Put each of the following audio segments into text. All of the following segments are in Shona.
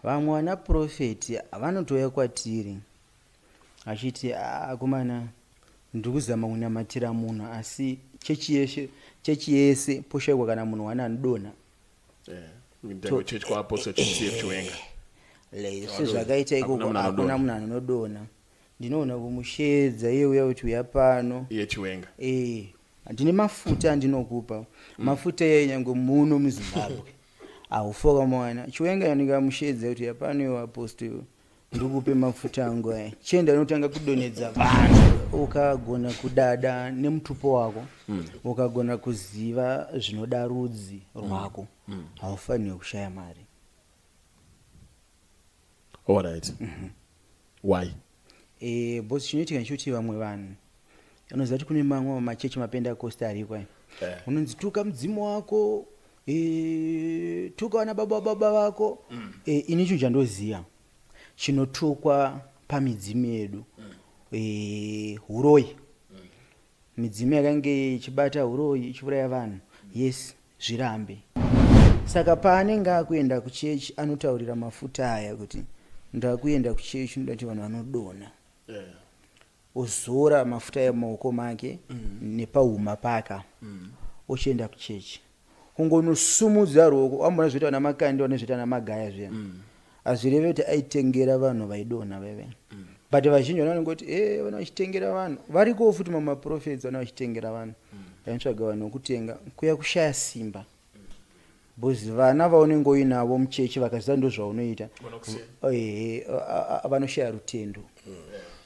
Vamwe vana prophet vanotouya kwatiri achiti ah, akomana ndiri kuzama kunamatira munhu asi chechi yeshe chechi yese poshaikwa kana munhu wani anodonha. Chechi kwaApostle CF Chiwenga. Sezvakaita ikoko hakuna munhu anodonha. Ndinoona kumusheedza iye uya kuti uya pano. Iye Chiwenga. Eh, ndine mafuta andinokupa. Mafuta iye nyange muno muZimbabwe. Haufa wakamuwana. Chiwenga ndikamusheedza kuti uya pano iwe apostle iwe. Ndikupe mafuta angu aya. Chienda unotanga kudonhedza vanhu. Ukagona kudada nemutupo wako, ukagona kuziva zvinoda rudzi rwako, haufanirwi kushaya mari. Alright. Why? Eh, boss chinoitika nechekuti vamwe vanhu unoziva kuti kune mamwe machechi mapendacosta ariko aya unonzi tuka mudzimu wako eh, tuka vana baba baba vako. Ini chinhu chandoziva chinotukwa pamidzimu yedu huroyi. Midzimu yakange ichibata huroyi ichiuraya vanhu, yes, zvirambe. Saka paanenge akuenda kuchechi anotaurira mafuta aya kuti ndakuenda kuchechi ndoda kuti vanhu vanodonha. Ozora mafuta aya mumaoko make nepahuma paka ochienda kuchechi. Kungonosumudza ruoko, wamboona zvinoita vana Makandiwa nezvinoita vana Magaya zviya. Hazvireve kuti aitengera vanhu vaidonha vaive. But vazhinji vana vanongoti vana vachitengera vanhu. Varikowo futi mamwe maprophets vana vachitengera vanhu. Vainotsvaga vanhu vokutenga kuya kushaya simba. Because vana vaunenge uinavo muchechi vakaziva ndozvaunoita. Vanoshaya rutendo.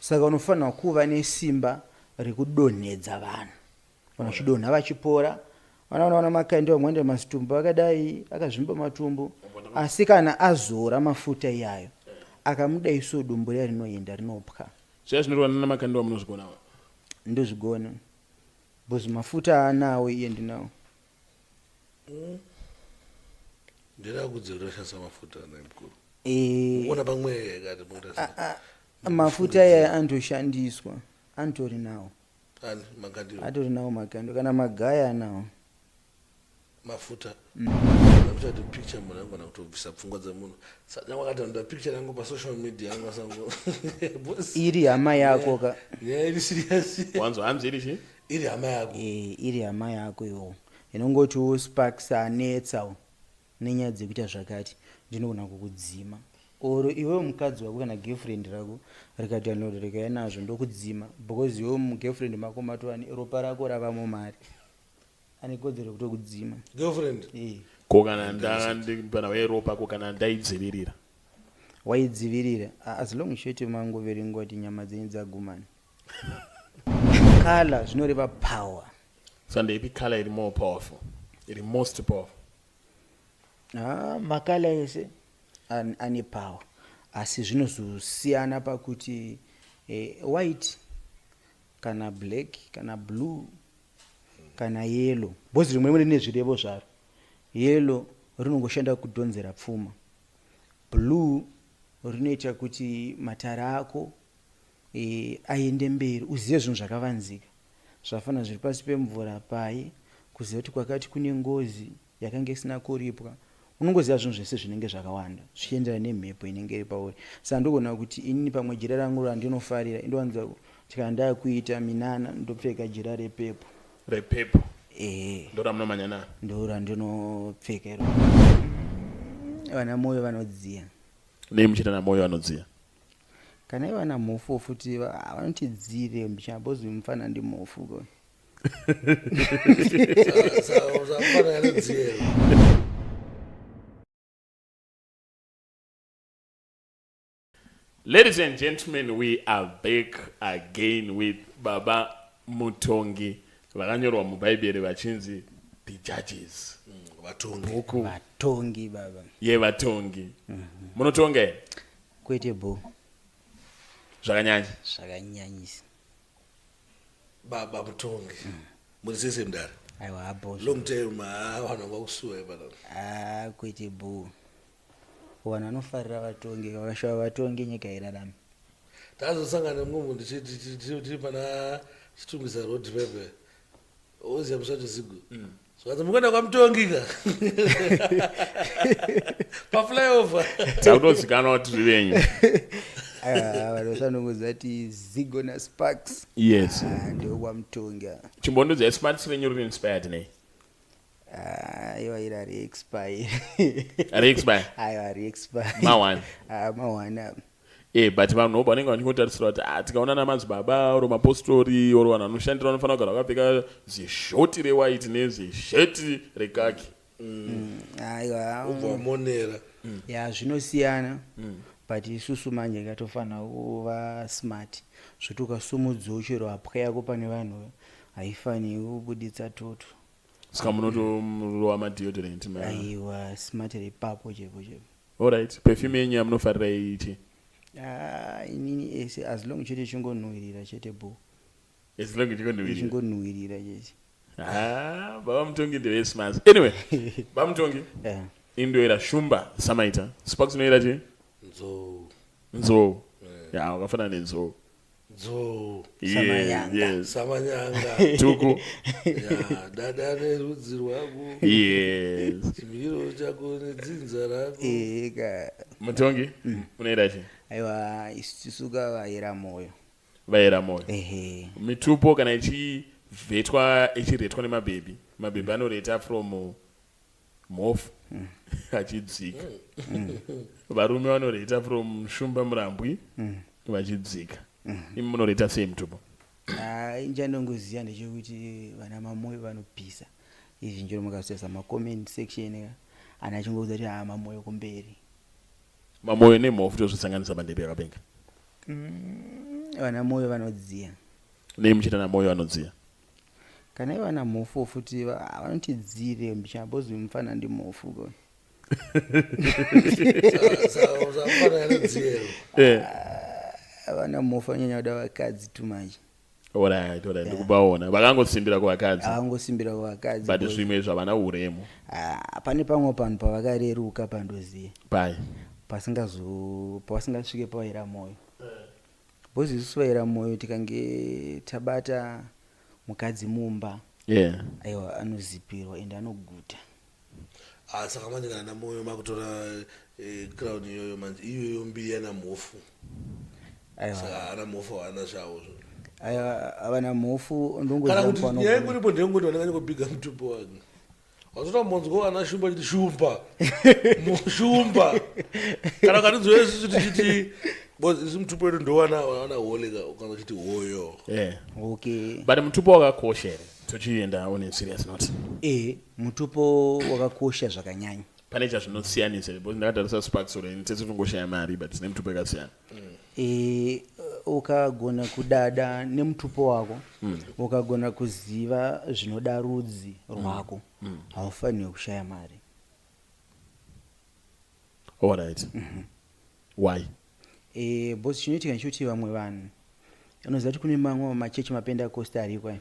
Saka unofanirwa kuva nesimba rekudonhedza vanhu. Vanhu vachidonha vachipora. Vana vanoona makandi vamwe vanoita mazitumbu akadai akazvimba matumbu, asi kana azora mafuta iyayo akamudai so dumbu riya rinoenda rinopwa. Zviya zvinoitwa nana Makandiwa munozvigonawo? Ndozvigona because mafuta aanawo iye ndinawo. Ndira kudzira kushandisa mafuta nhai mukuru. Eh, Ona pamwe kati mukuita sei? Mafuta iyaya anotoshandiswa, anotori nawo. Ani Makandiwa? Atori nawo Makandiwa, kana Magaya anawo. Mafuta. Ndakuita kuti picture munhu angona kutobvisa pfungwa dzemunhu. Saka wakati nda picture yangu pa social media yangu asango. Boss. Iri hama yako ka. Yeah, iri serious. Wanzwa hanzi iri chi? Iri hama yako. Eh, iri hama yako iwo. Inongotiwo Sparks anetsa nenyaya dzekuita zvakati, ndinogona kukudzima. Or iwewe mukadzi wako kana girlfriend rako rikadownload rikauya nazvo ndokudzima because iwewe mugirlfriend mako matova ropa rako ravamo mari. Ane kodzero yekutokudzima. Girlfriend? Eh. Ko kana ndapana weropa ko kana ndaidzivirira? Waidzivirira as long chete mangoverengwa kuti nyama dzenyu dzagumana. Color zvinoreva power. So ndeipi color iri more powerful? Iri most powerful? Makala ese ane power asi zvinozosiyana pakuti white kana black kana blue kana yellow because rimwe rimwe rine zvirevo zvaro. Yellow rinongoshanda kudhonzera pfuma, blue rinoita kuti matare ako aende mberi, uzive zvinhu zvakavanzika zvafana zviri pasi pemvura pai, kuziva kuti kwakati kune ngozi yakanga isina kuripwa. Unongoziva zvinhu zvese zvinenge zvakawanda zvichienderana nemhepo inenge iri pauri. Saka ndogona kuti inini pamwe jira rangu randinofarira indowanza kuti kana ndakuita minana ndopfeka jira repepo. Repepo. Ehe. Ndoramunomanya naro. Ndorandinopfeka iro. Vana moyo vanodziya. Nei muchiita namoyo vanodziya? Kana ivo vana mhofu futi vanotidzire mbichana because mufana ndimhofu ko. Ladies and gentlemen, we are back again with Baba Mutongi vakanyorwa muBhaibheri vachinzi the judges. Vatongi. Bhuku Vatongi baba. yevatongi. Munotonga here? Kwete bho. Zvakanyanya. Zvakanyanyisa. Baba Mutongi. Muri sei semudare? Aiwa hapo. Long time vanhu vanga kusuwa ipana. Ah, kwete bho. Vanhu vanofarira vatongi, vakashaya vatongi nyika irarame. Tazosangana nemumwe munhu tiri pana Chitungwiza road pepe. Oziya musati zigo. Zvikanzi mukuenda kwaMutongi ka paflyover. Takutozikanwa kuti tiri venyu. Aiwa, vanhu vasanongoziva kuti Zigo naSparks. Yes. Ah, ndewekwaMutongi ava. Chimbondiudzai, Smarts renyu riri inspired nei? Ah, aiwa, iri hari expire. Hari expire? Aiwa, hari expire. Ma1. Ah, ma1. But vanhu vanenge vachingotarisira kuti, ah, tikaona namadzibaba oro mapostori oro vanhu vanoshandira vanofanira kugara vakapfeka zishoti rewhite nezisheti rekaki. Aiwa. Ubva wamonera. Ya, zvinosiyana, but isusu manje ngatofanira kuva smart, zvoti ukasumudzawo chero hapwa yako pane vanhu, haifaniri kubuditsa toto. Saka munotorova madeodorant ma? Aiwa, smart reipapo chepo chepo. Alright, perfume yenyu yamunofarira ichi? Ah, inini ese, as long chete chingonhuhwirira chete bo. As long chingonhuhwirira. Chingonhuhwirira chete. Ah, Baba Mutongi ndevesmart. Anyway, Baba Mutongi, indoera Shumba Samaita. Sparks unoera chi? Nzou. Nzou. Ya, wakafanana nenzou. Nzou. Samanyanga. Yes. Samanyanga. Tuku. Ya, dada nerudzi rwako. Chimiro chako nedzinza rako. Eka. Mutongi, unoera chi? Aiwa, isusu kavayera Moyo. Vaera Moyo. Ehe. Mitupo kana ichivhetwa, ichiretwa nemabhebhi, mabhebhi anoreta from Mhofu achidzika. Varume vanoreta from Shumba Murambwi vachidzika. Imi munoreta sei mutupo? Ah, inchandongoziva ndechekuti vana Mamoyo vanopisa izvi. Njero mukazotarisa macomment section ka, ana achingoudza kuti, "Ha, Mamoyo kumberi." Mamoyo neMhofu tozvisanganisa pandebe yakapenga. Vana Moyo vanodziya. Nei muchiita naMoyo vanodziya? Kana ivo vana Mhofu futi vanotidzire mbichabozi mufana ndi Mhofu ko. Safana nedziyero. Vana Mhofu vanyanya kuda vakadzi too much. Alright, ndikubaona vakangosimbira kuvakadzi. Avangosimbira kuvakadzi. But zvimwe zvavana uremu. Ah, pane pamwe panhu pavakareruka pandoziya. Pai? Pasingazo pavasingasvike pavaira Moyo, because isusu vaira Moyo tikange tabata mukadzi mumba, aiwa, anozipirwa ende anoguta. Ah, saka manje kana naMoyo makutora crown iyoyo, manje iyoyo mbiri yana Mhofu. Aiwa. Saka ana Mhofu haana zvavo. Aiwa, vana Mhofu Kana ndongoziva. kuti Mufana. nyaya yekuripo ndeyekuti vanenge vachingobhiga mutupo wake. Wazoita monzwa ana Shumba chiti Shumba, Shumba, kana ukatinzwa isusu tichiti, because isu mutupo wedu ndowana wana hole ka, ukanza chiti hoyo. Okay. But mutupo wakakosha here? Tochienda on a serious note. E, mutupo wakakosha zvakanyanya. Pane chazvinosiyanisa here? Because ndakatarisa Sparks already, tese tingoshaya mari, but tine mutupo yakasiyana. E, ukagona kudada nemutupo wako, ukagona kuziva zvinoda rudzi rwako, haufaniri kushaya mari. Alright, why? E, because chinoitika nechekuti vamwe vanhu, unoziva kuti kune mamwe machechi mapendacosta ariko aya,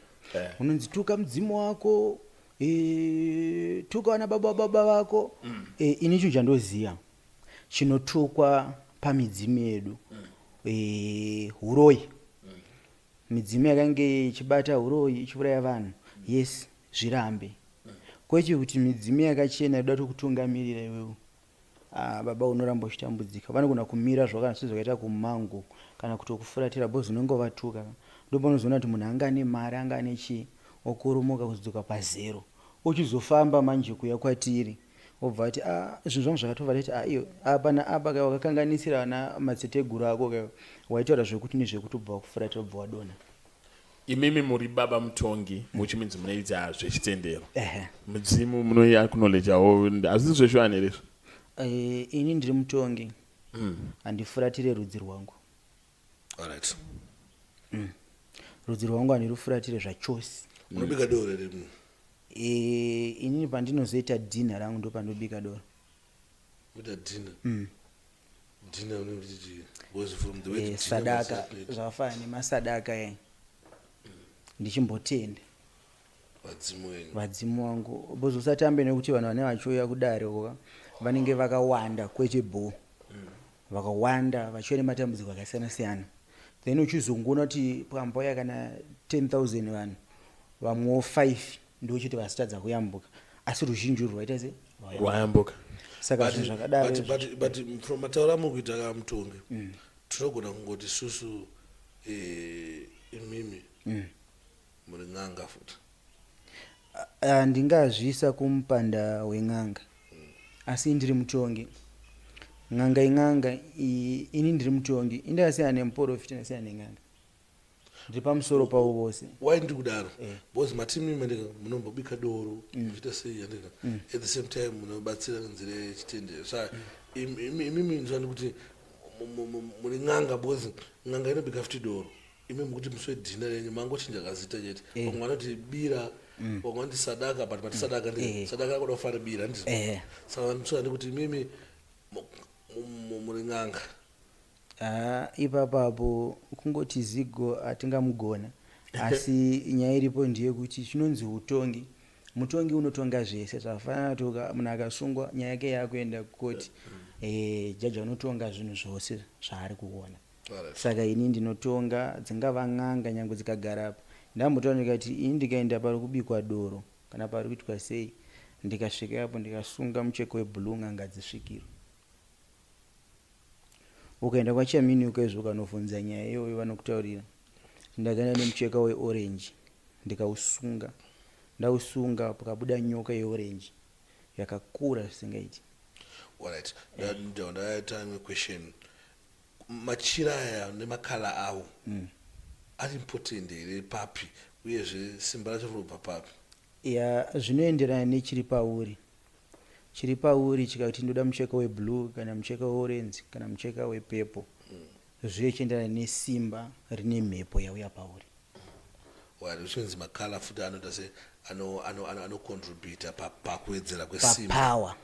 unonzi tuka mudzimu wako, e, tuka vana baba baba vako. E, ini chinhu chandoziva chinotukwa pamidzimu yedu, e, uroyi. Midzimu yakange ichibata uroyi, ichiuraya vanhu, yes, zvirambe, kwete kuti midzimu yakachena inoda kukutungamirira iwewe. Ah, baba, unoramba uchitambudzika. Vanogona kumira zvakana sezvakaita kumango kana kutokufuratira, because unenge wavatuka. Ndopanozoona kuti munhu anga ane mari, anga ane chii, okoromoka kuzodzoka pazero, uchizofamba manje kuuya kwatiri, obva ati, "Ah, zvinhu zvangu zvakatobva." Tati, "Ah, iyo apa naapa kai wakakanganisira vana madzeteguru ako kai, waitaura zvekuti nezvekuti, ubva wakufuratira, ubva wadonha." Imimi muri Baba Mutongi, which means munoita zvechitendero. Ehe. Mudzimu munoiacknowledgeawo, hazvisi zveshuwani here izvo? Eh, ini ndiri mutongi, handifuratire rudzi rwangu. Alright. Rudzi rwangu handirufuratire zvachose. Unobika doro here? Eh, inini pandinozoita dhina rangu ndo pandobika doro. Kuita dhina? Dhina unoti, because from the way Eh, dinner sadaka. was Zvakafanana nemasadaka e, ndichimbotenda vadzimu wenyu. Vadzimu wangu, because usatambe nekuti vanhu vane vachiuya kudare uko vanenge vakawanda, kwete bho, vakawanda vachiuya nematambudziko akasiyana siyana. Then uchizongoona kuti pambauya kana 10,000 vanhu, vamwewo 5. Ndochete vasitadza kuyambuka, asi ruzhinji urwu rwaita se rwayambuka. Saka zvinhu zvakadaro. But from matauro amuri kuita kamutongi, tinogona kungoti susu imimi muri n'anga futi. Ndingazviisa kumupanda wen'anga, asi ndiri mutongi. N'anga in'anga, ini ndiri mutongi. Indakasiyana nemuprofita, ndasiyana nen'anga, ndiri pamusoro pavo vose. Why ndiri kudaro? Because matimi mandika munombobika doro, muchiita sei, andika at the same time munobatsira nenzira yechitendero. Saka imimi ndinoda kuti muri n'anga, because n'anga inobika futi doro. Imi mukuti musi wedhina renyu mangochinja kazita chete. Vamwe vanoti bira, vamwe vanoti sadaka, but mati sadaka ndi sadaka rakuda kufana bira, ndizvo? Saka ndinoda kuti imimi muri n'anga. Ah, ipapapo kungoti Zigo hatingamugona, asi nyaya iripo ndeyekuti chinonzi utongi, mutongi unotonga zvese. Zvafanana kuti munhu akasungwa, nyaya yake yakuenda kukoti, jaji anotonga zvinhu zvose zvaari kuona. Saka ini ndinotonga dzingava n'anga nyange dzikagara apa. Ndambotaura ndikati ini ndikaenda pari kubikwa doro kana pari kuitwa sei, ndikasvika ipapo ndikasunga mucheka weblue, n'anga dzisvikirwe. Ukaenda kwaChaminuka izvo, ukanovhunza nyaya iyoyo, vanokutaurira. Ndakaenda nemucheka weorange, ndikausunga. Ndausunga, pakabuda nyoka yeorange yakakura zvisingaiti. Alright, ndaita imwe question. Machira aya nemakala avo ari important here papi, uyezve simba racho rinobva papi? Ya, zvinoenderana nechiri pauri. Chiri pauri chikati ndoda mucheka weblue kana mucheka weorange kana mucheka wepurple, zvichienderana nesimba rine mhepo yauya pauri. Alright, uchinzi makala futi anoita se anocontributa pakuwedzera kwesimba. Papower.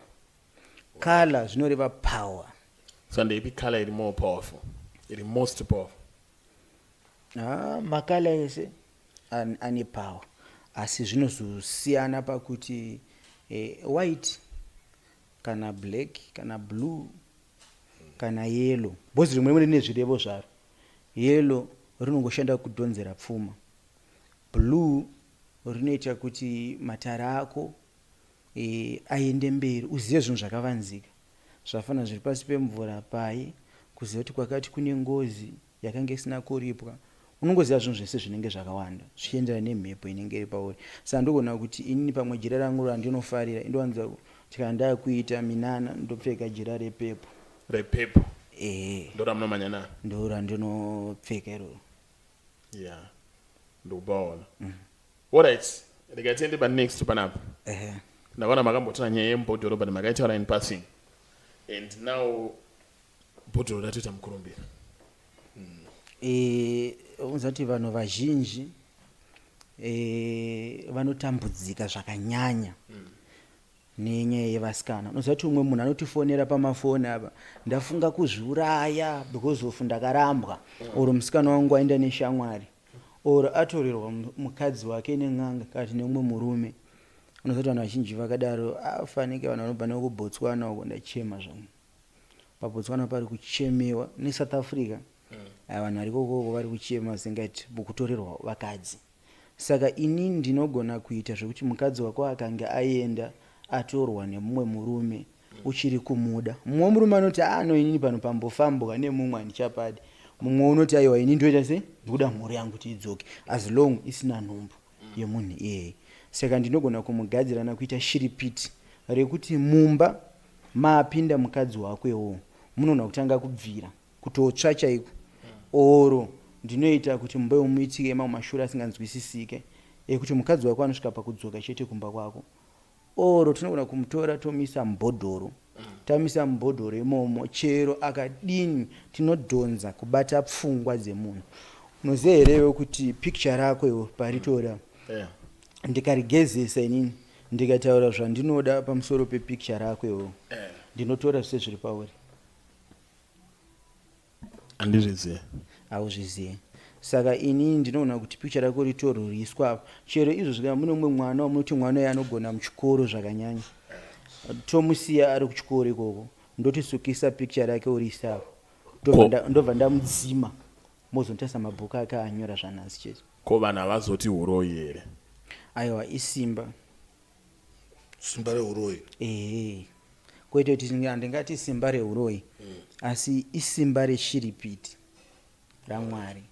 Kala zvinoreva power. Saka ndeipi color iri more powerful, iri most powerful? Ah, makala ese ane power, asi zvinozosiyana pakuti white kana black kana blue kana yellow, because rimwe rimwe rine zvirevo zvaro. Yellow rinongoshanda kudhonzera pfuma, blue rinoita kuti matara ako aende mberi, uzive zvinhu zvakavanzika zvafanira zviri pasi pemvura pai, kuziva kuti kwakati kune ngozi yakanga isina kuripwa. Unongoziva zvinhu zvese zvinenge zvakawanda zvichienderana nemhepo inenge iri pauri. Saka ndogona kuti inini pamwe jira rangu randinofarira, indowanza kuti kana ndakuita minana ndopfeka jira repurple. Repurple? Ehe. Ndo ramunomanya naro? Ndo randinopfeka iroro. Ya, ndikupaona. Alright, rega tiende panext panapa. Ehe. Ndakaona makambotora nyaya yemubhodhoro, but makaitaura in passing, and now bhodhoro ratoita mukurumbira. Unzati vanhu vazhinji vanotambudzika zvakanyanya nenyaya yevasikana. Unoziva kuti umwe munhu anotifonera pamafoni apa, "Ndafunga kuzviuraya because of ndakarambwa," or musikana wangu aenda neshamwari, or atorerwa mukadzi wake nen'anga kati neumwe murume. Unoziva kuti vanhu vazhinji vakadaro afanike vanhu vanobva nekuBotswana uko. Ndachema zvangu, paBotswana pari kuchemewa, neSouth Africa. Aya vanhu vari kokoko vari kuchema zingati kutorerwa vakadzi. Saka ini ndinogona kuita zvekuti mukadzi wako akange aenda atorwa nemumwe murume, uchiri kumuda. Mumwe murume anoti, "Ano inini pano pambofambwa nemumwe, handichapadi." Mumwe unoti, "Aiwa, ini ndoita sei, ndikuda mhuri yangu kuti idzoke," as long isina nhumbu yemunhu iyeye. Saka ndinogona kumugadzirana kuita shiripiti rekuti mumba maapinda mukadzi wako iwowo munogona kutanga kubvira kutotsva chaiko, oro ndinoita kuti mumba imomo muitike mamwe mashure asinganzwisisike ekuti mukadzi wako anosvika pakudzoka chete kumba kwako, oro tinogona kumutora tomuisa mubhodhoro. Tamisa mubhodhoro imomo, chero akadini tinodhonza kubata pfungwa dzemunhu. Unoziva herewo kuti picture rako iwo paritora, ndikarigezesa inini, ndikataura zvandinoda pamusoro pepicture rako iwo, ndinotora zvese zviri pauri? Handizvizivi. Hauzvizivi. Saka inini ndinoona kuti picture rako ritorwe riiswa apa, chero izvo zvikana mune mumwe mwana wamunoti mwana uyu anogona muchikoro zvakanyanya, tomusiya ari kuchikoro ikoko, ndotisukisa picture rake uriisa apa. Ndobva ndamudzima, mozonotarisa mabhuku ake anyora zvanhasi chete. Ko vanhu havazoti uroyi here? Aiwa, isimba. Simba reuroyi. Ehe, kwete kuti handingati simba reuroyi, asi isimba reshiripiti raMwari,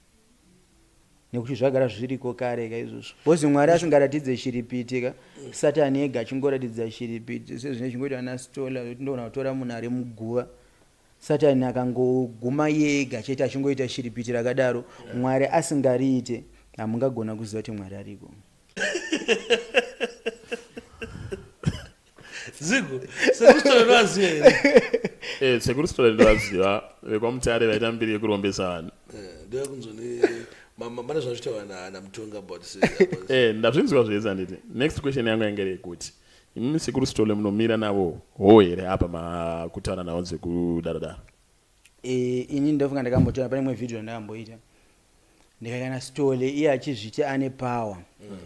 nekuti zvagara zviriko kare ka izvozvo, because Mwari asingaratidze shiripiti ka, Satani ega achingoratidza shiripiti, sezvine chingoita ana Stola, kuti ndogona kutora munhu ari muguva. Satani akangoguma yega chete achingoita shiripiti rakadaro, Mwari asingariite, hamungagona kuziva kuti Mwari ariko. Zigo, sekustola ndoaziva here? Eh, sekuru Stola ndovaziva, vekwaMutare, vaita mbiri yekurombesa vanhu. Ndoyakunzwa pane zvazvitaura naMutonga about Eh, ndazvinzwa zvese, handiti? Next question yangu yange iri yekuti imimi sekuru Stole munomira navo ho here apa makutaura navo dzekudaro daro? Ini ndofunga ndakambotaura pane imwe vhidhiyo yandakamboita, ndikakana Stole iye achizviti ane power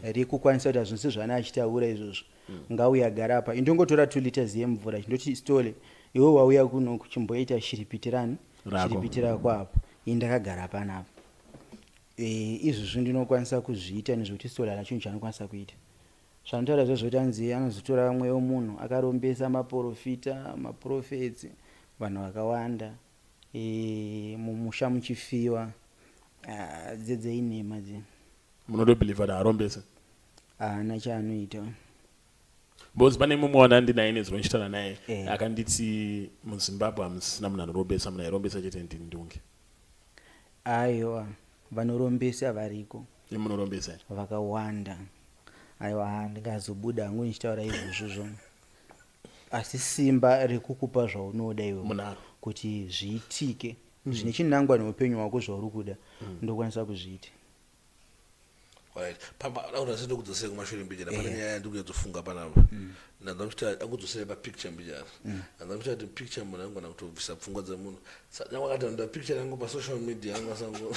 rekukwanisa kuita zvinhu sezvaana achitaura izvozvo, ngauye agara apa. Indongotora 2 liters yemvura, chindoti, "Stole, iwe wauya kuno kuchimboita shiripiti rani?" Rako. Shiripiti rako apa, ini ndakagara panapa. Izvozvo ndinokwanisa kuzviita nezvekuti Stole hana chinhu chaanokwanisa kuita. Zvanotaura izvozvo kuti anzi anozotora mweya wemunhu, akarombesa maprofita, maprofetsi, vanhu vakawanda, mumusha muchifiwa. Ah, dzedze inhema dzi. Munotobhilivha kuti harombese? Haana chaanoita. Because pane mumwe wandandinaye nezuro ndichitaura naye, akanditi muZimbabwe hamusina munhu anorombesa, munhu airombesa chete ndindunge. Aiwa, vanorombesa variko. Imunorombesa here? Vakawanda. Aiwa, handingazobuda hangu ndichitaura izvozvo zvo, asi simba rekukupa zvaunoda iwe Munaro. kuti zviitike zvine chinangwa neupenyu hwako, zvauri kuda, ndokwanisa kuzviita. Right, papa sei ndokudzosei kumashure mbijana pane nyaya yandiri kunyatsofunga panapa. Ndanzwa muchiti akudzosei papicture mbijana, ndanzwa muchiti kuti picture munhu angona kutobvisa pfungwa dzemunhu. Nyangwe akati nda picture yangu pasocial media angasango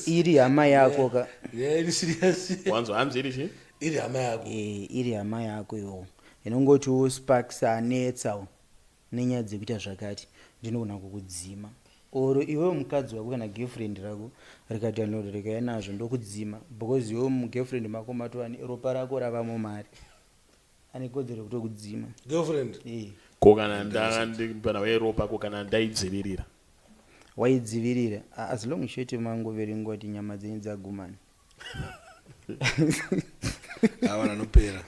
Iri hama yako ka. Nyaya iri serious. Wanzwa, hanzi iri chii? Iri hama yako. Iri hama yako iwo, inongotiwo Sparks anetsawo nenyaya dzekuita zvakati, ndinogona kukudzima, or iwewe mukadzi wako kana girlfriend rako rikadownload rikauya nazvo, ndokudzima, because iwewe mugirlfriend mako matova ropa rako ravamo, mari ane kodzero yekutokudzima. Girlfriend. Ko kana pana weropa, ko kana ndaidzivirira? Waidzivirira, as long chete mangoverengwa kuti nyama dzenyu dzagumana. Ava vanopera.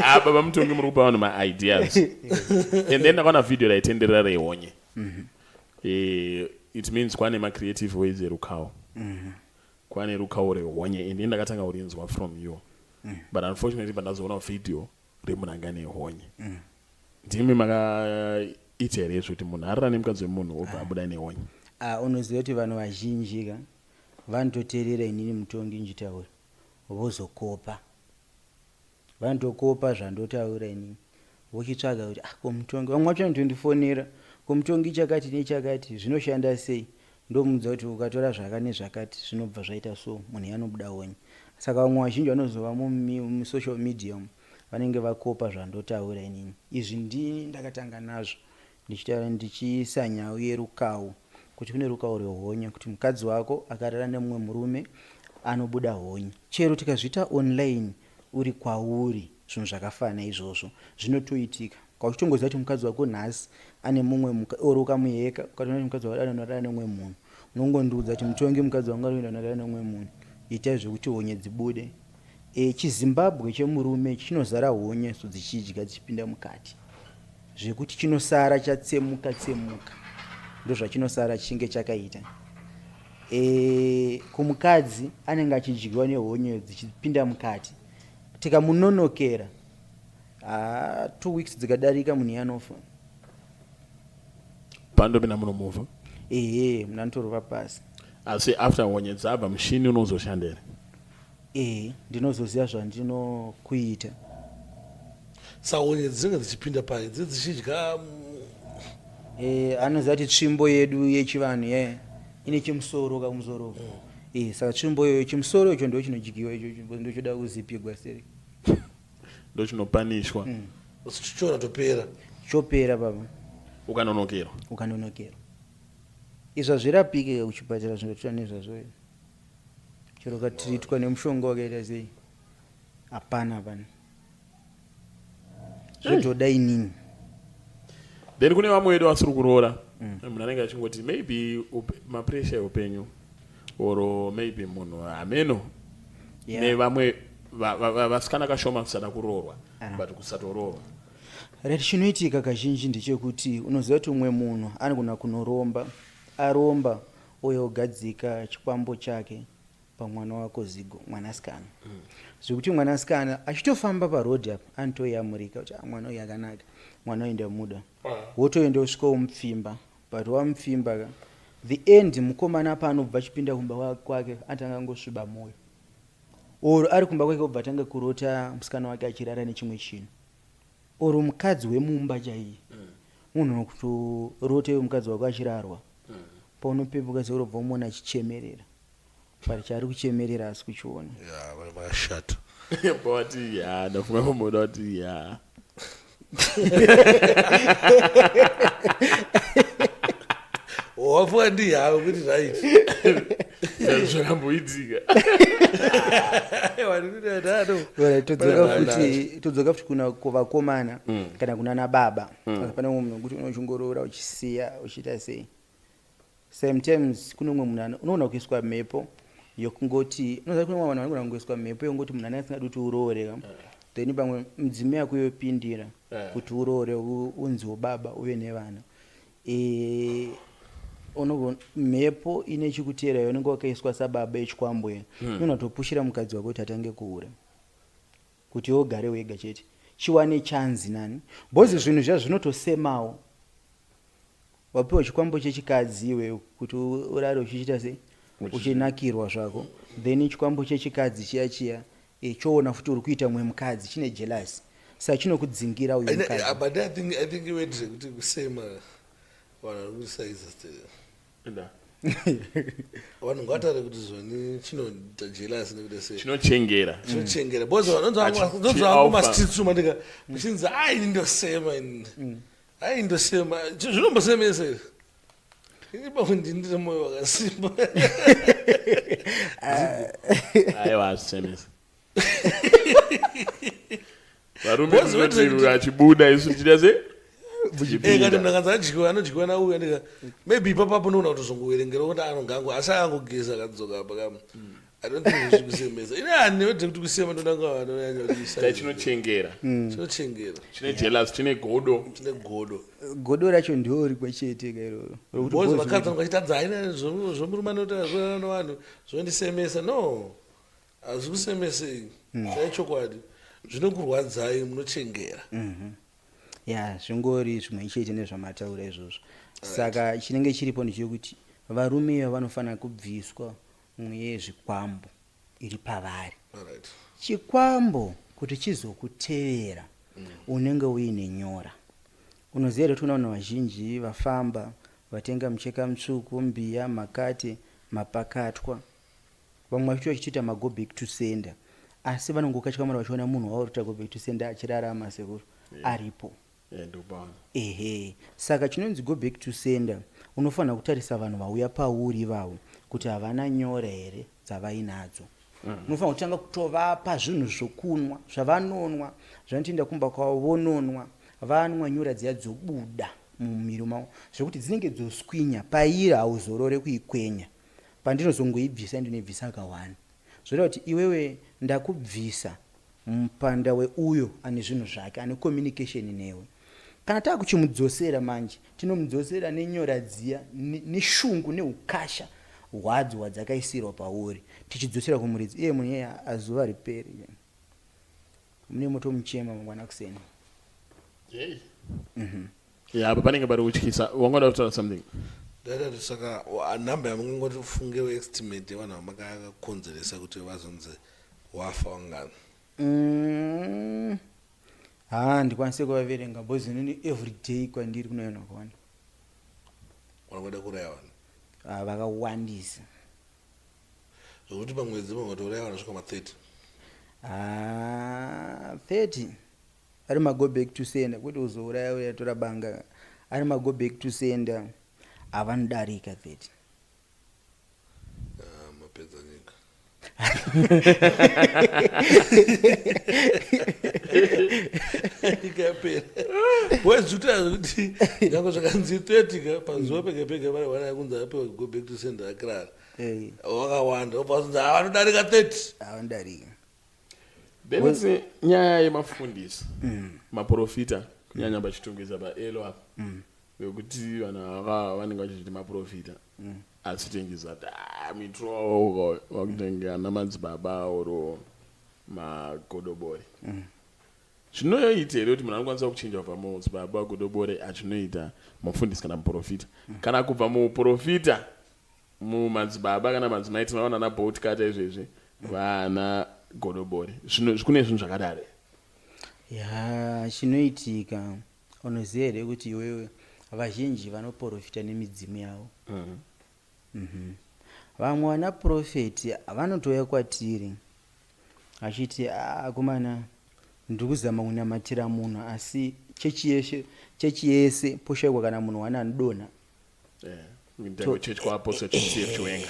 Ah, baba Mutongi, muri kupa vanhu maideas. And then ndakaona vhidhiyo raitenderera rehonye. It means kwane macreative ways erukawo, kwane rukawo rehonye, and ndakatanga kurinzwa from you, but unfortunately pandazoona vhidhiyo remunhu anga nehonye, ndimi makaita here izvo kuti munhu arara nemukadzi wemunhu obva abuda nehonye? Ah, unoziva kuti vanhu vazhinji ka vanototeerera inini Mutongi nchitaura, vozokopa, vanotokopa zvandotaura inini, vochitsvaga kuti, "Ah, ko Mutongi?" Vamwe vacho vanotondifonera, "Ko Mutongi, chakati nechakati zvinoshanda sei?" Ndomudza kuti ukatora zvaka nezvakati zvinobva zvaita so, munhu yanobuda honye. Saka vamwe vazhinji vanozova musocial media umu vanenge vakopa zvandotaura inini. Izvi ndini ndakatanga nazvo ndichitaura, ndichiisa nhau yerukawo, kuti kune rukawo rwehonye, kuti mukadzi wako akarara nemumwe murume anobuda honye. Chero tikazviita online uri kwauri, zvinhu zvakafanana izvozvo zvinotoitika. Kauchitongoziva kuti mukadzi wako nhasi ane mumwe, or ukamuheka, ukatoona kuti mukadzi wako anorara nemumwe munhu, unongondiudza kuti, "Mutongi, mukadzi wangu ari kuenda norara nemumwe munhu, itai zvekuti honye dzibude." ChiZimbabwe chemurume chinozara honye, so dzichidya dzichipinda mukati zvekuti chinosara chatsemuka tsemuka, ndozvachinosara chichinge chakaita. Kumukadzi anenge achidyiwa nehonye dzichipinda mukati, tikamunonokera, 2 weeks dzikadarika, munhu yanofa. Pandopinda munomuvha? Ehe, munhu anotorova pasi. Asi after honye dzabva, mushini unozoshanda here? Ehe, ndinozoziva zvandinokuita. Sahonye dzinenge dzichipinda pai, dzinenge dzichidya? Anoziva kuti tsvimbo yedu yechivanhu ye ine chimusoro kakumusoro. Saka tsvimbo iyoyo, chimusoro icho ndo chinodyiwa ichocho, ndochoda kuzipigwa seri. Ndochinopanishwa. Chichora topera. Chopera, baba. Ukanonokerwa. Ukanonokerwa, izvo hazvirapike kuchipatara, zvinotora nezvazvo. Chero ukatreatwa nemushonga wakaita sei, hapana, hapana, zvotoda inini. Then kune vamwe vedu vasiri kuroora, munhu anenge achingoti maybe mapressure eupenyu or maybe munhu hameno. Nevamwe vasikana kashoma kusada kuroorwa, but kusatoroorwa. Right, chinoitika kazhinji ndechekuti unoziva kuti umwe munhu anogona kunoromba, aromba uye ogadzika chikwambo chake pamwana wako Zigo, mwanasikana, zvekuti mwanasikana achitofamba parodhi apa anotoyamurika kuti, "Ah, mwana uyu akanaka, mwana uyu ndamuda." Wotoenda usvika womupfimba, but wamupfimba ka, the end mukomana paanobva achipinda kumba kwake anotanga angosviba mwoyo, or ari kumba kwake obva atanga kurota musikana wake achirara nechimwe chinhu, or mukadzi wemumba chaiye. Munhu nokutorota iwe mukadzi wako achirarwa, paunopepuka seurobva umuona achichemerera, but chaari kuchemerera asi kuchiona. Ya, vari vakashata. Pawati ya, ndafunga kumboda kuti ya. Wafunga ndi yawe kuti right. Zvakamboitika. Alright, todzoka futi kuna kuvakomana kana kuna nababa. Pane umwe munhu wekuti unochingoroora uchisiya uchiita sei. Sometimes kune umwe munhu unoona kuiswa mhepo yokungoti, unoziva kune vamwe vanhu vanogona kungoiswa mhepo yekungoti munhu anenge asingadi kuti uroore ka, then pamwe mudzimu yako yopindira kuti uroore, unziwo baba, uve nevana. Mhepo ine chikutera yaunenge wakaiswa sababa yechikwambo iyo, inogona kutopushira mukadzi wako kuti atange kuura, kuti iwe ugare wega chete, chiwane chanzi nani, because zvinhu zviya zvinotosemawo. Wapiwa chikwambo chechikadzi iwe kuti urare uchiita sei, uchinakirwa zvako, then chikwambo chechikadzi chiya chiya choona futi uri kuita mumwe mukadzi, chine jealous, saka chinokudzingira uyu mukadzi. But I think iwedire kuti kusema vanhu vari kusaisa Nda. Vanhu ngavataure kuti zvoni chinoita jealous nekuti sei. Chinochengera. Chinochengera because vanonzwa Chi-alpha. Mumastreets umu ndika muchinzi, "Ai, ini ndosema, ini ai ndosema." Zvinombosemesa izvi. Ini pamwe ndine mwoyo wakasimba. Aiwa, hazvisemesa. Varume Boss, tinoti achibuda, isu tichita se Kati munhu akanzi adyiwa, anodyiwa nauyu andika maybe ipapapo unoona kutozongoverengera kuti anongango, asi akangogeza akadzoka apa kam, I don't think zviri kusemesa. Ini handiwedze kuti kusema ndonanga vanonyanya kuti Chinochengera. Chinochengera. Chine jealous, chine godo. Chine godo. Godo racho ndiwo rimwe chete ka iroro rokuti Boss, boss vakadzi vanenge vachitadza, haina zvomurume anoita nevanhu zvondisemesa. No, hazvikusemesei, chai chokwadi zvinokurwadzai, munochengera. Ya, zvingori zvimwe chete nezvamataura izvozvo. Saka chinenge chiripo ndechekuti varume ivo vanofanira kubviswa mwezvikwambo iri pavari. Chikwambo kuti chizokutevera, unenge uine nyora. Unoziva here kuti kuna vanhu vazhinji vafamba vatenga mucheka mutsvuku, mbiya, makate, mapakatwa, vamwe vacho vachitoita mago back to sender, asi vanongokatyamara vachiona munhu wavari kuita go back to sender achirarama sekuru aripo. Yeah, ndikupaona. Ehe, saka chinonzi go back to sender, unofanira kutarisa vanhu vauya pauri ivavo kuti havana nyora here dzavainadzo. Unofanira kutanga kutovapa zvinhu zvokunwa zvavanonwa, zvanotoenda kumba kwavo vononwa, vanwa nyora dziya dzobuda mumuviri mavo zvekuti dzinenge dzoswinya pairi, hauzorore kuikwenya. Pandinozongoibvisa, ndinoibvisa akawanda, zvoreva kuti iwewe ndakubvisa mupanda weuyo ane zvinhu zvake, ane communication newe. Kana taakuchimudzosera manje, tinomudzosera nenyora dziya neshungu neukasha hwadzo hwadzakaisirwa pauri, tichidzosera kumuridzi iye munhu iyeye. Azuva riperi mune motomuchema mangwana kuseni. Yei. Yeah, apa panenge pari kutyisa. Wangoda kutaura something? Ndaitati saka nhamba yamungangoti fungewo, estimate yevanhu vamakakonzeresa kuti vazonzi wafa wangani? Ha, ndikwanise kuvaverenga because inini every day kwandiri kunoenda vakawanda. Vanongoda kuuraya vanhu? Ah, vakawandisa. Zvokuti pamwedzi mangatouraya vanhu vasvika ma30? Ah, 30 ari mago back to sender, kwete uzouraya uya tora banga, ari mago back to sender havanodarika 30. Ah, mapedza nyika. Nyika yapera. Wezvikuta zvekuti nyange zvakanzi 30 ka pazuva pega pega pane vana yakunzi apewa go back to sender akirara. Wakawanda obva wazonzi ah vanodarika 30. Avanodarika. Then it's nyaya yemafundisi maprofita kunyanya pachitungwiza paelo apa vekuti vanhu ava vanenge vachizviti maprofita asi tengisa kuti ah, mitro vakutenge ana madzibaba oro magodobori. Zvinoita here kuti munhu anokwanisa kuchinja kubva mudzibaba godobori achinoita mufundisi kana muprofita, kana kubva muprofita mumadzibaba kana madzimai? Tinoona ana boat kata izvezvi vana godobori. Zvino kune zvinhu zvakadaro. Ya, chinoitika, unoziva here kuti iwewe vazhinji vanoprofita nemidzimu yavo? Vamwe vana prophet vanotouya kwatiri achiti, "Akomana, ndiri kuzama kunamatira munhu, asi chechi yeshe, chechi yese poshayikwa kana munhu wana anodonha." Chechi kwaApostle CF Chiwenga.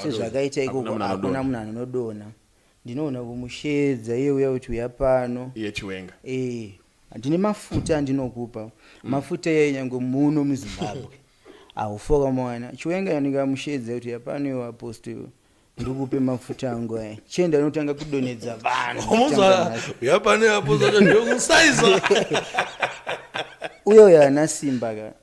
Sezvakaita ikoko Hakuna munhu hakuna anodonha. Munhu anodonha. Ndinoona kumushedza iye uya kuti uya pano. Iye Chiwenga. Ndine mafuta andinokupa, mafuta iyayo nyange muno muZimbabwe haufoka mwana Chiwenga. Ndikamushedza kuti yapano iwe apostle, ndikupe mafuta angu aya, chienda anotanga kudonhedza vanhu. Umunzwa yapane apo zacho ndokusaiza. Uyo uyo haana simba ka.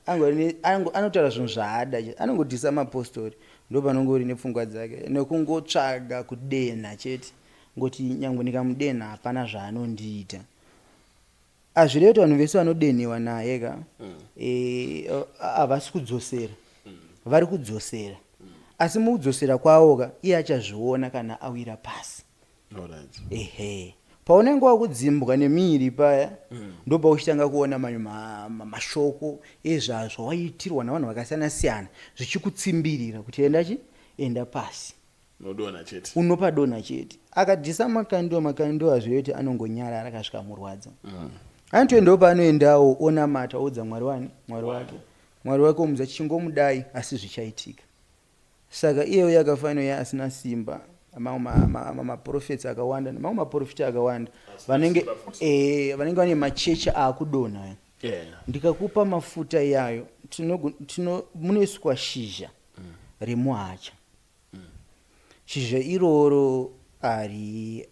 Anotaura zvinhu zvaada chete, anongodhisa mapostori, ndo panongori nepfungwa dzake nekungotsvaga kudenha chete, ngoti nyange ndikamudenha hapana zvaanondiita. Hazvirevi kuti vanhu vese vanodenhewa naye ka havasi kudzosera, vari kudzosera, asi mukudzosera kwavo ka iye achazviona kana awira pasi. Ehe, paunenge wakudzimbwa nemiri paya, ndopauchitanga kuona mamwe mashoko ezvazvo waitirwa navanhu vakasiyana siyana zvichikutsimbirira kuti enda chi enda pasi. Unodonha chete. Unopadonha chete. Akadhisa Makandiwa, Makandiwa hazvirevi kuti anongonyarara akasvika murwadza. Anotoendawo paanoendawo, onamata, oudza Mwari wani, Mwari wake, Mwari wake omudza chingomudai, asi zvichaitika. Saka iye uyo akafanira uya asina simba, mamwe maprofets akawanda nemamwe maprofita akawanda vanenge vanenge vane machechi aakudonha. Ndikakupa mafuta iyayo, munoiswa shizha remuhacha. Shizha iroro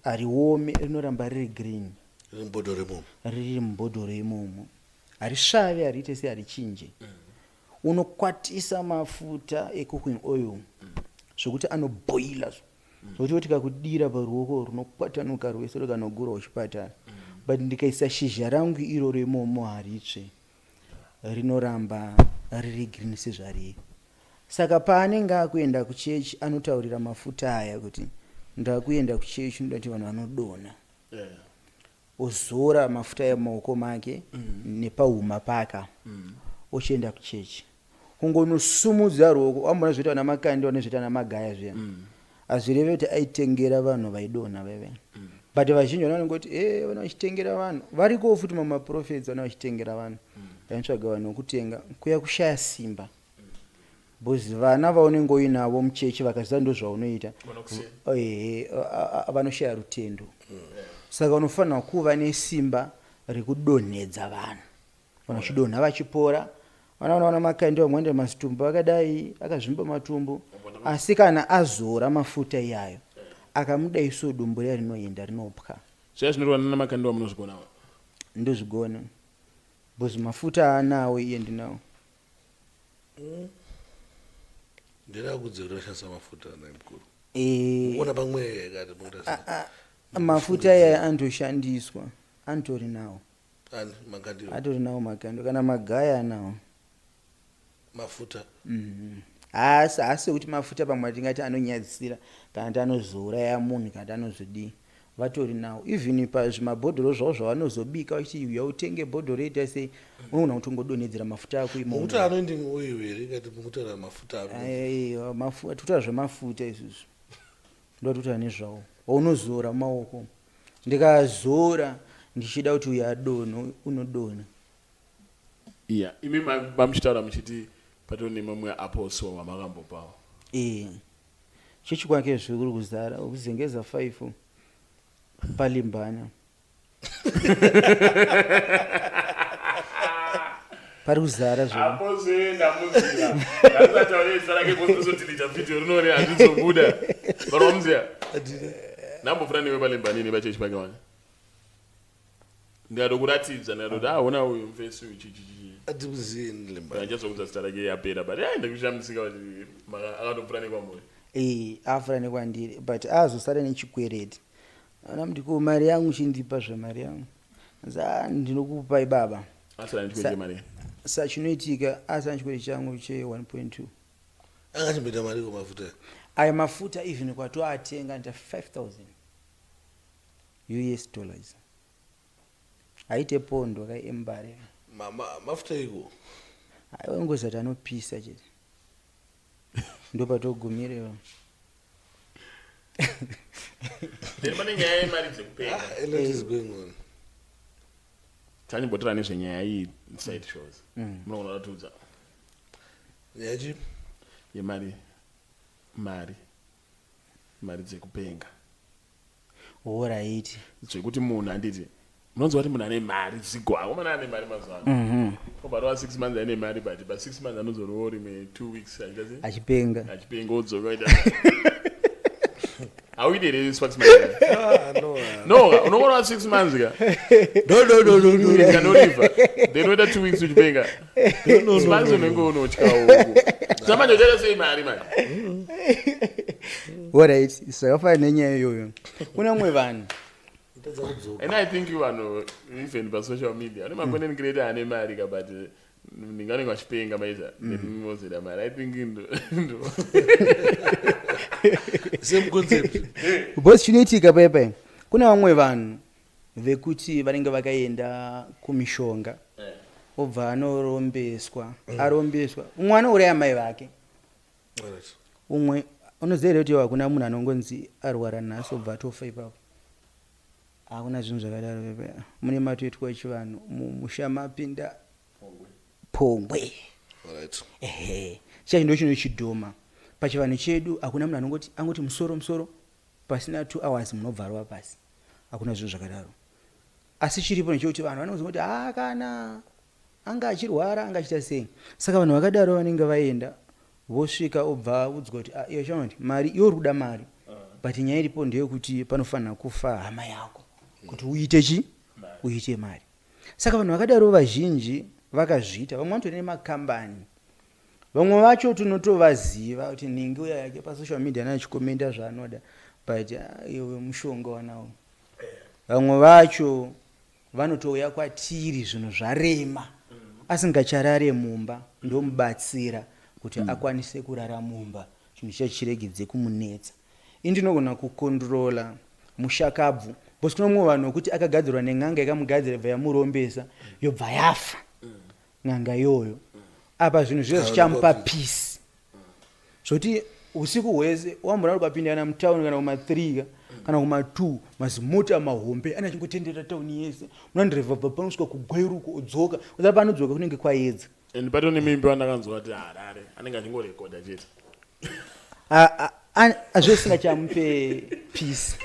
hariome, rinoramba riri green. Riri mubhodhoro imomo. Riri mubhodhoro imomo, harisvavi, hariite sei, harichinje. Unokwatisa mafuta ecooking oil zvokuti anobhoila, zvokuti kuti kakudira paruoko runokwatanuka rwese rukanogurwa kuchipatara, but ndikaisa shizha rangu iroro imomo haritsve, rinoramba riri green sezvariri. Saka paanenge akuenda kuchechi anotaurira mafuta aya kuti ndakuenda kuchechi, ndoda kuti vanhu vanodonha. Ozora mafuta aya mumaoko make nepahuma paka, ochienda kuchechi kungonosumudza ruoko. Wambona zvoita vana Makandi, vanozvoita vana Magaya zviya. Hazvireve kuti aitengera vanhu vaidonha veve, but vazhinji vana vanongoti e vana vachitengera vanhu. Varikowo futi mamaprofets vana vachitengera vanhu, vanotsvaga vanhu vokutenga kuya kushaya simba, because vana vaunenge uinavo muchechi vakaziva ndo zvaunoita, ehe, vanoshaya rutendo. Saka unofanira kuva nesimba rekudonhedza vanhu, vanhu vachidonha vachipora. Vana vana Makandi vamwe vanoita mazitumbu akadai akazvimba matumbu, asi kana azora mafuta iyayo akamudai so, dumbu riya rinoenda, rinopwa. Zviya zvinoitwa nana Makandiwa munozvigonawo? Ndozvigona because mafuta aanawo iye ndinawo. Ndinoda kudzera shandisa mafuta naye mukuru. Ona pamwe kati mukuita sei? Mafuta iyaya anotoshandiswa, anotori nawo. Ani Makandiwa? Atori nawo Makando, kana Magaya anawo. Mafuta. Haasi haasi kuti mafuta pamwe atingati anonyadzisira kana kuti anozouraya munhu kana kuti anozodii. Vatori nawo, even pazvimabhodhoro zvavo zvavanozobika vachiti uya utenge bhodhoro ita sei, unogona kutongodonhedzera mafuta ako imomo. Mukuti anointing oil here kati mukutaura mafuta ako? Aiwa, tikutaura zvemafuta isusu, ndotutaura nezvawo waunozora mumaoko. Ndikazora ndichida kuti uyu adonho, unodonha. Iya, imi mamuchitaura muchiti patori nemamwe apostle vamakambopawo. E, Chechi kwake zvikuri kuzara kuzengeza 5 palimbana. Pari kuzara zvo. Apo ndamuziva. Ndasataure zita rake bosozodilita video rinori hazvizobuda. But wamuziva? Ndambofura newe palimbanini pachechi pake wani. Ndikatokuratidza ndikatoti ah ona uyu mufesi uyu chi chi chi. Atimuziye Limbani. Handichazokudza zita rake yapera but ai ndikushamisika kuti akatopfura nekwamuri. Eh, afura nekwandiri but azosara nechikwereti. Ana muti ko mari yangu chindipa zvemari yangu. Za ndinokupai baba. Asara nechikwereti mari. Sa chinoitika asara nechikwereti changu che 1.2. Anga achimboita mari kumafuta. Aya mafuta even kwatoatenga nita 5000 US dollars. Haite pondo kaembare. Mafuta iko. Aiwa ngozati anopisa chete. Ndopatogumirewo. Then pane nyaya yemari dzekupenga. Ah, a lot is going on. Tanyimbotora nezvenyaya iyi side shows. Munogona kutiudza Nyaya yemari mari mari dzekupenga. Alright. Zvekuti munhu handiti munonzwa kuti munhu ane mari zigwa akomana ane mari mazuva ano. Obva 6 months ane mari but pa 6 months anozorowo rimwe 2 weeks achiita sei? Achipenga. Achipenga odzoka oita. Hauiti here Sparks Mari? Ah, no. No, unongorova 6 months ka. No, no, no, no, no. Ndikanoriva. Then oita 2 weeks uchipenga. No, no, Sparks no. unenge unotya uku. Samanje uchaita sei mari manje? Alright, zvakafanana nenyaya iyoyo. Kuna vamwe vanhu Ndadza kudzoka. And I think vanhu even pasocial media vane macontent creator ane mari ka but ndinganenge vachipenga maita nemozera mari. I think ndo Same concept. because chinoitika paya paya kuna vamwe vanhu vekuti vanenge vakaenda kumishonga obva anorombeswa arombeswa umwe anouraya mai vake Alright. umwe unoziva here kuti hakuna munhu anongonzi arwara nhasi obva atofa ipapo hakuna zvinhu zvakadaro paya mune matoitwa chivanhu mumusha mapinda pongwe. Alright. Ehe, chacho ndo chinochidhoma pachivanhu chedu. Hakuna munhu anongoti angoti musoro musoro pasina 2 hours munobva rova pasi. Hakuna zvinhu zvakadaro. Asi chiripo ndechekuti vanhu vanozongoti ha kana anga achirwara anga achiita sei. Saka vanhu vakadaro vanenge vaenda vosvika obva audzwa kuti ah, iyo chanoti mari iwe uri kuda mari but nyaya iripo ndeyekuti panofanira kufa hama yako kuti uite chi uite mari. Saka vanhu vakadaro vazhinji vakazviita. Vamwe vanotori nemakambani, vamwe vacho tinotovaziva kuti ningi uya yake pasocial media anachikomenda zvaanoda but ah, iwe mushonga wanawo. Vamwe vacho vanotouya kwatiri zvinhu zvarema asingacharare mumba, ndomubatsira kuti akwanise kurara mumba, chinhu chicha chiregedze kumunetsa. Ini ndinogona kukondrola mushakabvu because kune mumwe vanhu wekuti akagadzirwa nen'anga yakamugadzira bva yamurombesa yobva yafa n'anga iyoyo. Apa zvinhu zviye zvichamupa peace zvoti usiku hwese wambona ukapindana mutauni kana kuma3 kana kuma2 mazimota mahombe ane achingotenderera tauni yese, unandhirevha bva panosvika kugweruko odzoka uza panodzoka kunenge kwaedza. And pato nemimbi wandakanzwa kuti Harare anenge achingorekodha chete. Azvisingachamupe peace.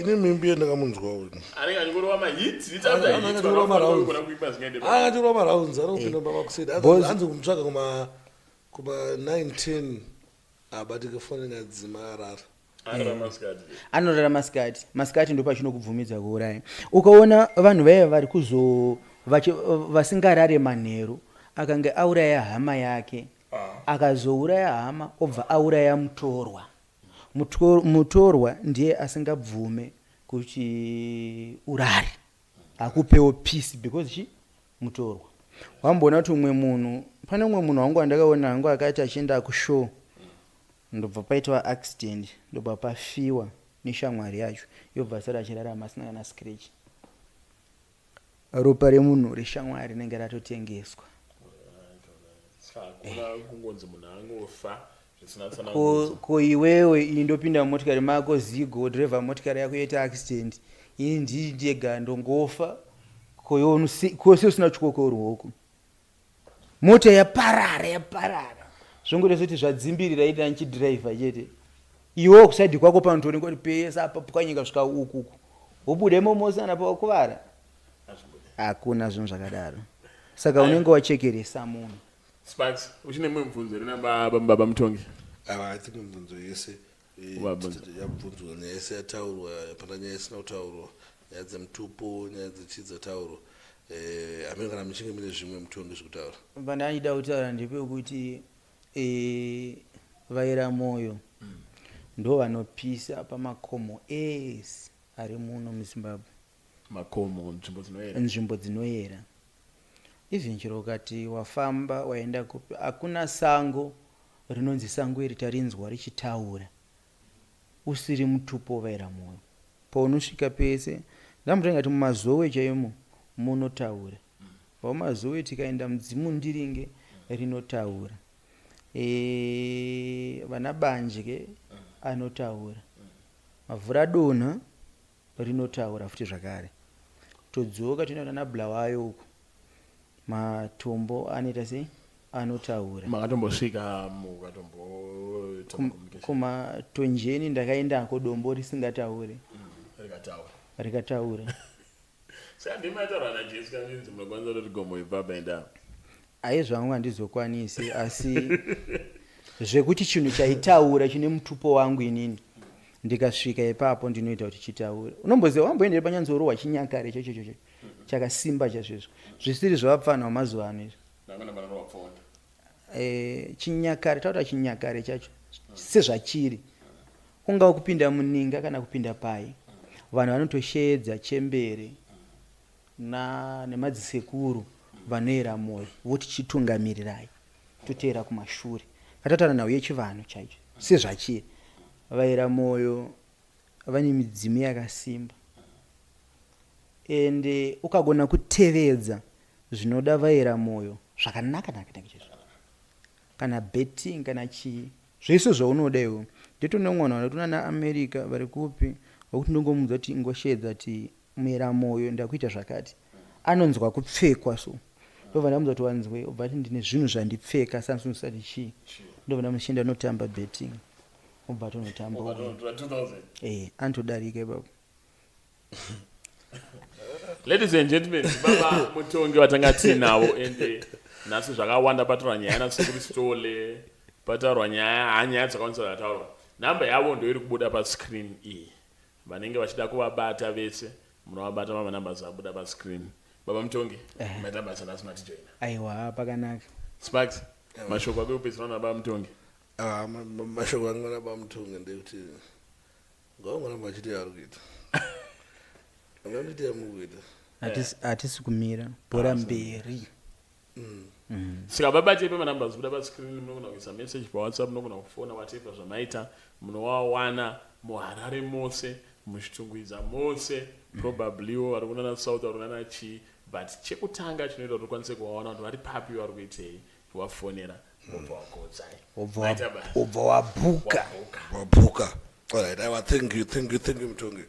Ine mimbi yandakamunzwawo. Anenge achingorova mahits. Anenge achingorova marounds. Kuimba zvingaende. Anga achirova marounds, anopinda pamakuseni. Boss. Anzi kumutsvaga kuma 9 10 abatike foni ngadzima arara. Arara masikati. Anorara masikati. Masikati ndo pachinokubvumidza kuuraya. Ukaona vanhu vaiva vari kuzo vasingarare manheru, akange auraya hama yake, akazouraya hama obva auraya mutorwa. Mutorwa ndiye asingabvume kuti urare, hakupewo peace because chi mutorwa. Wamboona kuti umwe munhu, pane umwe munhu wangu wandakaona hangu akati achienda kushow ndobva paitwa accident, ndobva pafiwa neshamwari yacho, yobva asara achirarama asina kana scratch. Ropa remunhu reshamwari rinenge ratotengeswa. Saka hakuna kungonzi munhu angofa zvisina Ko tsanangudzo. ko iwewe iyi ndopinda mumotikari mako zigo dhirevha motikari yako yoita accident, ini ndii ndega ndongofa. Ko iwe ko sei usina chikoko ruoko mota yaparara yaparara zvongoita sekuti zvadzimbirira ita nichidhiraivha chete. Iwewo kusaidhi kwako panotoonekwa kuti pese apa pwanyika svika uku uku, wobuda imomo sana pawakuvara. Hakuna zvinhu zvakadaro. Saka unenge wachekeresa munhu. Sparks, uchine mumwe mubvunzo here nababa Mutongi? Aiwa, I think mibvunzo yese Wabvunza. yabvunzwa, nyaya yese yataurwa, hapana nyaya isina kutaurwa. Nyaya dzemutupo, nyaya dzechii dzataurwa. Hameno kana muchinge mune zvimwe, Mutongi, zvekutaura. Pandandida kutaura ndepekuti vaira mwoyo ndo vanopisa pamakomo ese ari muno muZimbabwe. Makomo, nzvimbo dzinoyera. Nzvimbo dzinoyera. Even chero ukati wafamba waenda kupi, hakuna sango rinonzi sango iri tarinzwa richitaura usiri mutupo vaira mwoyo. Paunosvika pese, ndambotenga kuti muMazowe chaimo munotaura. PaMazowe tikaenda mudzimu ndiringe rinotaura. Vana Banje anotaura. Mavhura donha rinotaura futi zvakare. Todzoka toenda nana Bulawayo uku, matombo anoita sei? Anotaura. Makatombosvika mukatomboita communication? Kumatonjeni ndakaendako, dombo risingatauri. Rikataura. Rikataura. Saka ndimi maitaura naJesu kanzinzi munokwanisa kutoti gomo ibva enda? Ai, zvangu handizokwanisi, asi zvekuti chinhu chaitaura chine mutupo wangu, inini ndikasvika ipapo ndinoita kuti chitaure. Unomboziva wamboendere panyanzorohwa chinyakare chacho chacho chakasimba chazvezvo, zvisiri zvavapfana vamazuva ano izvi. Ndangona panorohwa pfonda. Chinyakare, taura chinyakare chacho sezvachiri, kungava kupinda muninga kana kupinda pai, vanhu vanotosheedza chembere nemadzisekuru vanoera mwoyo, voti chitungamirirai, toteera kumashure. Katataura nhau yechivanhu chaicho sezvachiri, vaera mwoyo vane midzimu yakasimba, ende ukagona kutevedza zvinoda vaera mwoyo zvakanaka naka naka chaizvo, kana betting kana chii, zvese zvaunoda iwe. Nditone mwana vari naAmerica, vari kupi, wekuti ndongomudza kuti ingosheedza kuti muera mwoyo, ndakuita zvakati, anonzwa kupfekwa. So ndobva ndamudza kuti wanzwe, obva ati ndine zvinhu zvandipfeka sansunsati chii, ndobva ndamuchienda notamba betting, obva atonotamba. Ukatonotora 2000. Anotodarika ipapo. Ladies and gentlemen, baba Mutongi watanga tinavo, ende nhasi zvakawanda pataurwa nyaya nasekuru Stole, pataurwa nyaya, hanyaya dzakawandisa dzataurwa. Nhamba yavo ndo iri kubuda pascreen iyi. Vanenge vachida kuvabata vese munovabata pamanamba abuda pascreen. Baba Mutongi, maita basa nhasi matijoina. Aiwa, pakanaka. Sparks, mashoko ako ekupedzisira nababa Mutongi? Ah, mashoko angu nababa Mutongi ndekuti ngaungoramba achiti yaari kuita, angandiita yamuri kuita. Hatisi kumira, bhora mberi. Saka vabatei pamanamba abuda pascreen. Munogona kuisa message paWhatsApp, munogona kufona, whatever zvamaita, munovawana muHarare mose, muChitungwiza mose, probablywo vari kunana South, vari kunana chii. But chekutanga chinoita kuti ukwanise kuvawana kuti vari papi, vari kuitei, kuvafonera, wobva wagodzai. Wobva Maita basa. Wobva wabhuka. Wabhuka. Wabhuka. Alright, aiwa, thank you, thank you, thank you, Mutongi.